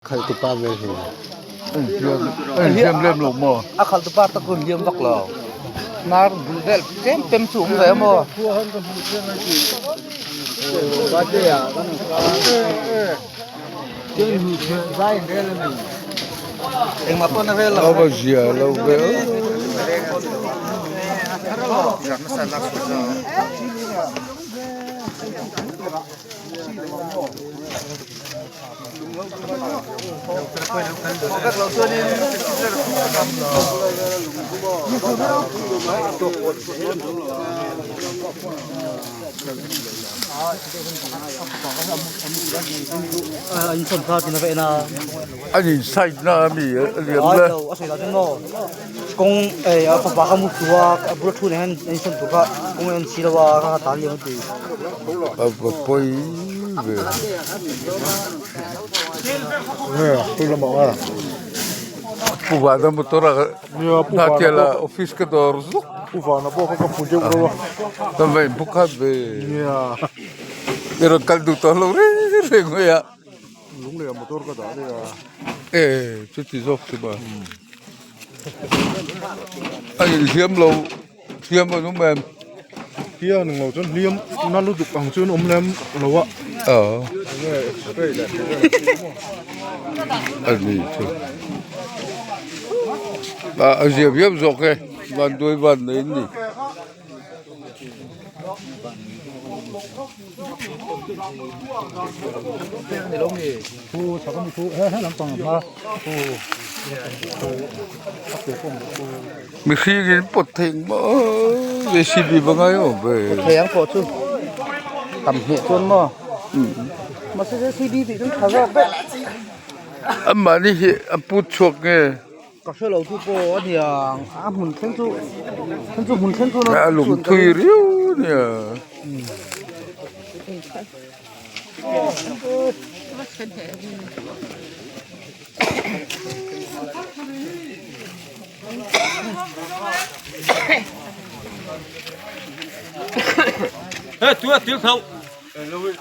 Khalh tupa vel hi. A inhliam lem lo maw? A khalh tupa tak chu inhliam vak lo. Hnar bul vel tlem pem chu awm ve a maw? Engmah pawh na vel lo. A va zia lo ve aw. An in side na ami a liam le. A va pawi ve. Pu Vana motor a hna tial a office ka dawr zuk. Pu Vana pawh kha ka hmu deuh reuh a. Ka va inpu khat ve. I rawn kal duh tawh lo reng reng mai a. Lung leh motor ka dah daih a. E chuti zawk chu ba. A inhliam lo hliam an awm em? Hian englo chuan hliam na lutuk ang chuan awm lem lo a. Aw. A ni chu. A zia viau zawk e van duai van nei an ni. Mihring in pawt thei maw JCB va ngai awm ve. Pawt thei ang pawh chu tam hneh chuan maw mahse JCB tih chu tha zawk daih. Amahni hi a put chhuak nge. Ka hre lo chu pawh a nia a hmun thleng chu thleng chu hmun thleng chu a lung thui riau a nia.